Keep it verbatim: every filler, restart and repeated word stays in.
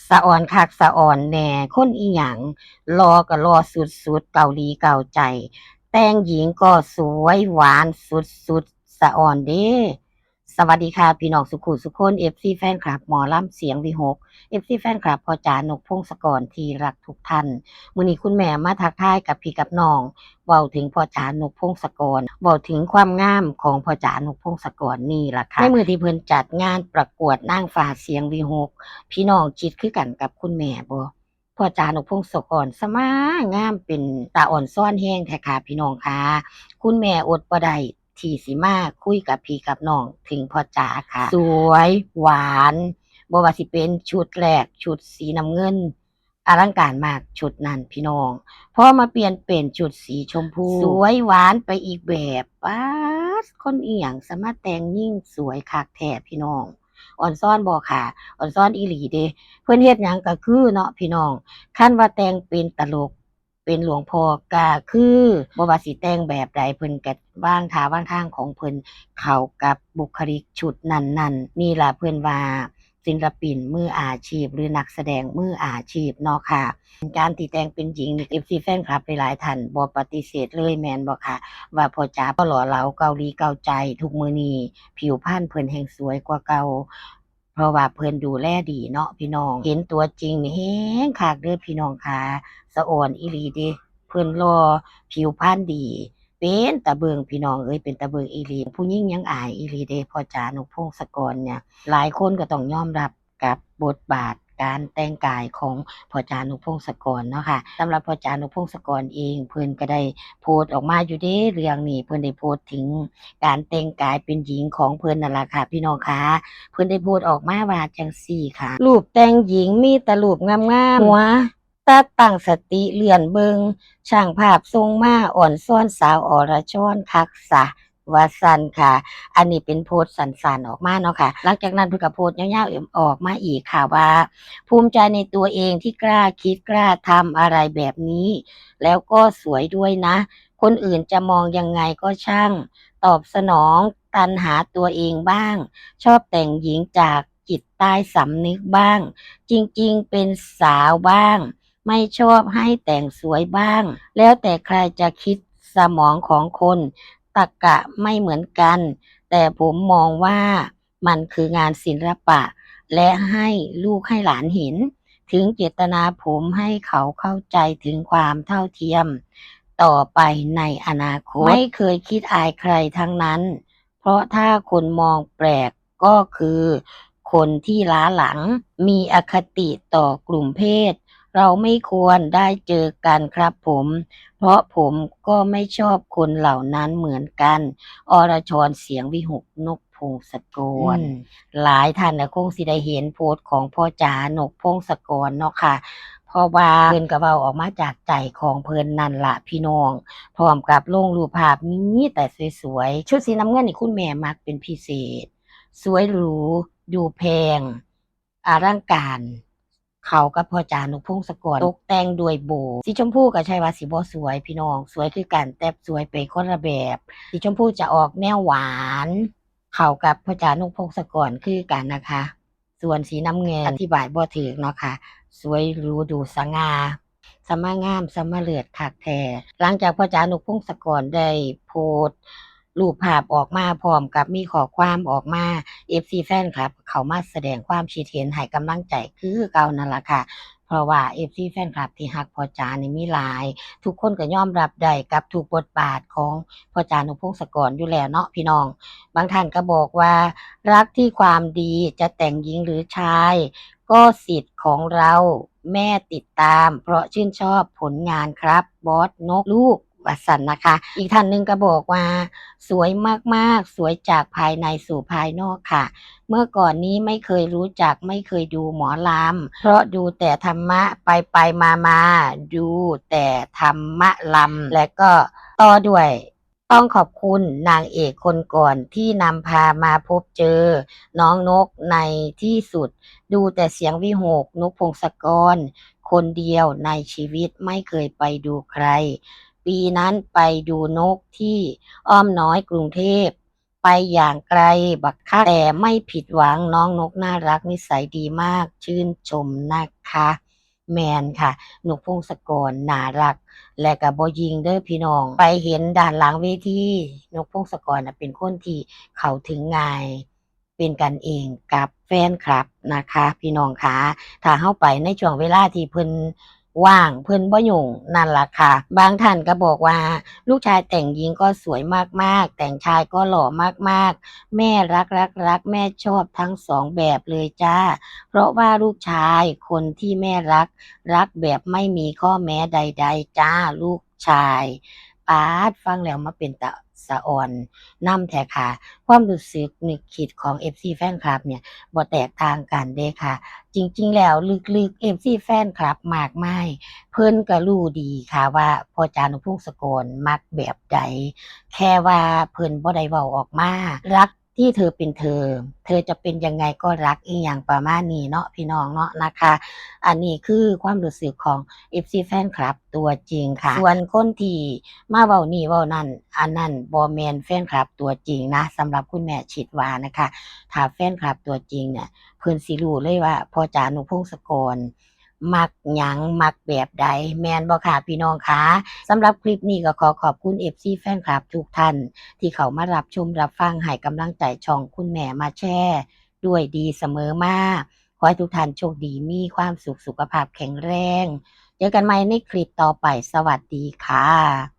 สะออนคักสะออนแน่ คนอีหยัง หล่อก็หล่อสุดๆ เกาหลีเกาใจ แต่งหญิงก็สวยหวานสุดๆ สะออนเด้ สวัสดีค่ะพี่น้องสุขุสุคน เอฟซี แฟนคลับหมอลำเสียงวิหก เอฟซี แฟนคลับพ่อจ๋านกพงศกรที่รักทุกท่าน มื้อนี้คุณแม่มาทักทายกับพี่กับน้อง เว้าถึงพ่อจ๋านกพงศกร เว้าถึงความงามของพ่อจ๋านกพงศกรนี่ล่ะค่ะ ในมื้อที่เพิ่นจัดงานประกวดนางฟ้าเสียงวิหก พี่น้องคิดคือกันกับคุณแม่บ่ พ่อจ๋านกพงศกรสมางามเป็นตาอ่อนซ้อนแฮงแท้ค่ะพี่น้องค่ะ คุณแม่อดบ่ได้ที่สิมาคุยกับพี่กับน้องถึงพ่อจ๋าค่ะ สวยหวาน บ่ว่าสิเป็นชุดแรก ชุดสีน้ำเงิน อลังการมากชุดนั้นพี่น้อง พอมาเปลี่ยนเป็นชุดสีชมพู สวยหวานไปอีกแบบ ป๊าด คนอีหยังสามารถแต่งหญิงสวยคักแท้พี่น้อง อ่อนซ้อนบ่ค่ะ อ่อนซ้อนอีหลีเด้ เพิ่นเฮ็ดหยังก็คือเนาะพี่น้อง คันว่าแต่งเป็นตลก เป็นหลวงพ่อก็คือ บ่ว่าสิแต่งแบบใด เพิ่นก็วางท่าวางทางของเพิ่นเข้ากับบุคลิกชุดนั้นๆ นี่ล่ะเพิ่นว่าศิลปินมืออาชีพ หรือนักแสดงมืออาชีพเนาะค่ะ การที่แต่งเป็นหญิงนี่ เอฟซี แฟนคลับหลายๆท่านบ่ปฏิเสธเลยแม่นบ่คะ ว่าพ่อจ๋าบ่หล่อเหลาเกาหลีเกาใจ ทุกมื้อนี้ผิวพรรณเพิ่นแฮ่งสวยกว่าเก่า เพราะว่าเพิ่นดูแลดีเนาะพี่น้อง เห็นตัวจริงนี่แฮงคักเด้อพี่น้องค่ะ สะออนอีหลีเด้ เพิ่นหล่อ ผิวพรรณดี เป็นตาเบิ่งพี่น้องเอ้ย เป็นตาเบิ่งอีหลี ผู้หญิงยังอายอีหลีเด้ พ่อจ๋านกพงศกรเนี่ย หลายคนก็ต้องยอมรับกับบทบาทการแต่งกายของพ่อจ๋านกพงศกรเนาะค่ะ สำหรับพ่อจ๋านกพงศกรเอง เพิ่นก็ได้โพสต์ออกมาอยู่เด้ เรื่องนี้เพิ่นได้โพสต์ถึงการแต่งกายเป็นหญิงของเพิ่นนั่นล่ะค่ะพี่น้องค่ะ เพิ่นได้โพสต์ออกมาว่าจั่งซี้ค่ะ รูปแต่งหญิงมีแต่รูปงามๆ หัว แต่ตั้งสติเลื่อนเบิ่ง ช่างภาพส่งมา อ่อนซ้อนสาวอรชรคักซะ ว่าซั่นค่ะ อันนี้เป็นโพสต์สั้นๆออกมาเนาะค่ะ หลังจากนั้นเพิ่นก็โพสต์ยาวๆออกมาอีกค่ะว่า ภูมิใจในตัวเองที่กล้าคิดกล้าทำอะไรแบบนี้ แล้วก็สวยด้วยนะ คนอื่นจะมองยังไงก็ช่าง ตอบสนองตัณหาตัวเองบ้าง ชอบแต่งหญิงจากจิตใต้สำนึกบ้าง จริงๆเป็นสาวบ้าง ไม่ชอบให้แต่งสวยบ้าง แล้วแต่ใครจะคิด สมองของคนตรรกะไม่เหมือนกัน แต่ผมมองว่ามันคืองานศิลปะ และให้ลูกให้หลานเห็น ถึงเจตนาผมให้เขาเข้าใจถึงความเท่าเทียมต่อไปในอนาคต ไม่เคยคิดอายใครทั้งนั้น เพราะถ้าคนมองแปลกก็คือคนที่ล้าหลัง มีอคติต่อกลุ่มเพศ เราไม่ควรได้เจอกันครับผม เพราะผมก็ไม่ชอบคนเหล่านั้นเหมือนกัน อรชร เสียงวิหก นกพงศกร อืม หลายท่านน่ะคงสิได้เห็นโพสต์ของพ่อจ๋านกพงศกรเนาะค่ะ เพราะว่าเพิ่นก็เว้าออกมาจากใจของเพิ่นนั่นล่ะพี่น้อง พร้อมกับลงรูปภาพมีแต่สวยๆ ชุดสีน้ำเงินนี่คุณแม่มักเป็นพิเศษ สวยหรู ดูแพง อลังการ เข้ากับพ่อจ๋านกพงศกร ตกแต่งด้วยโบว์ สีชมพูก็ใช่ว่าสิบ่สวยพี่น้อง สวยคือกัน แต่สวยไปคนละแบบ สีชมพูจะออกแนวหวาน เข้ากับพ่อจ๋านกพงศกรคือกันนะคะ ส่วนสีน้ำเงินอธิบายบ่ถูกเนาะค่ะ สวยหรูดูสง่า สมางาม สมาเลิศคักแท้ หลังจากพ่อจ๋านกพงศกรได้โพสต์รูปภาพออกมา พร้อมกับมีข้อความออกมา เอฟซี แฟนคลับเข้ามาแสดงความคิดเห็นให้กำลังใจคือเก่านั่นล่ะค่ะ เพราะว่า เอฟซี แฟนคลับที่ฮักพ่อจ๋านี่มีหลาย ทุกคนก็ยอมรับได้กับทุกบทบาทของพ่อจ๋านกพงศกรอยู่แล้วเนาะพี่น้อง บางท่านก็บอกว่า รักที่ความดี จะแต่งหญิงหรือชาย ก็สิทธิ์ของเรา แม่ติดตาม เพราะชื่นชอบผลงานครับ บอสนกลูก ว่าซั่นนะคะ อีกท่านหนึ่งก็บอกว่า สวยมากๆ สวยจากภายในสู่ภายนอกค่ะ เมื่อก่อนนี้ไม่เคยรู้จัก ไม่เคยดูหมอลำ เพราะดูแต่ธรรมะ ไปไปมามา ดูแต่ธรรมะลำ และก็ต่อด้วย ต้องขอบคุณนางเอกคนก่อนที่นำพามาพบเจอน้องนกในที่สุด ดูแต่เสียงวิหก นกพงศกร คนเดียวในชีวิต ไม่เคยไปดูใคร ปีนั้นไปดูนกที่อ้อมน้อยกรุงเทพ ไปอย่างไกลบักคัก แต่ไม่ผิดหวัง น้องนกน่ารัก นิสัยดีมาก ชื่นชมนะคะ แม่นค่ะ นกพงศกรน่ารัก และก็บ่ยิ่งเด้อพี่น้อง ไปเห็นด้านหลังเวที นกพงศกรน่ะเป็นคนที่เข้าถึงง่าย เป็นกันเองกับแฟนคลับนะคะ พี่น้องคะ ถ้าเฮาไปในช่วงเวลาที่เพิ่นว่าง เพิ่นบ่ยุ่ง นั่นล่ะค่ะ บางท่านก็บอกว่า ลูกชายแต่งหญิงก็สวยมากๆ แต่งชายก็หล่อมากๆ แม่รักรักรัก แม่ชอบทั้งสองแบบเลยจ้า เพราะว่าลูกชายคนที่แม่รัก รักแบบไม่มีข้อแม้ใดๆ จ้า ลูกชาย ป๊าด ฟังแล้วมาเป็นตาสะอ่อนนำแท้ค่ะ ความรู้สึกนึกคิดของ เอฟซี แฟนคลับเนี่ย บ่แตกต่างกันเด้ค่ะ จริงๆ แล้วลึกๆ เอฟซี แฟนคลับมากมาย เพิ่นก็รู้ดีค่ะว่าพ่อจ๋า นกพงศกร มักแบบใด แค่ว่าเพิ่นบ่ได้เว้าออกมา รักที่เธอเป็นเธอ เธอจะเป็นยังไงก็รัก อีหยังประมาณนี้เนาะ พี่น้องเนาะนะคะ อันนี้คือความรู้สึกของ เอฟซี แฟนคลับตัวจริงค่ะ ส่วนคนที่มาเว้านี่เว้านั่น อันนั้นบ่แม่นแฟนคลับตัวจริงนะ สำหรับคุณแม่คิดว่านะคะ ถ้าแฟนคลับตัวจริงเนี่ย เพิ่นสิรู้เลยว่าพ่อจ๋า นกพงศกร มักหยัง มักแบบใด แม่นบ่คะ พี่น้องคะ สำหรับคลิปนี้ก็ขอขอบคุณ เอฟซี แฟนคลับทุกท่าน ที่เข้ามารับชมรับฟัง ให้กำลังใจช่องคุณแม่มาแชร์ด้วยดีเสมอมา ขอให้ทุกท่านโชคดี มีความสุข สุขภาพแข็งแรง เจอกันใหม่ในคลิปต่อไป สวัสดีค่ะ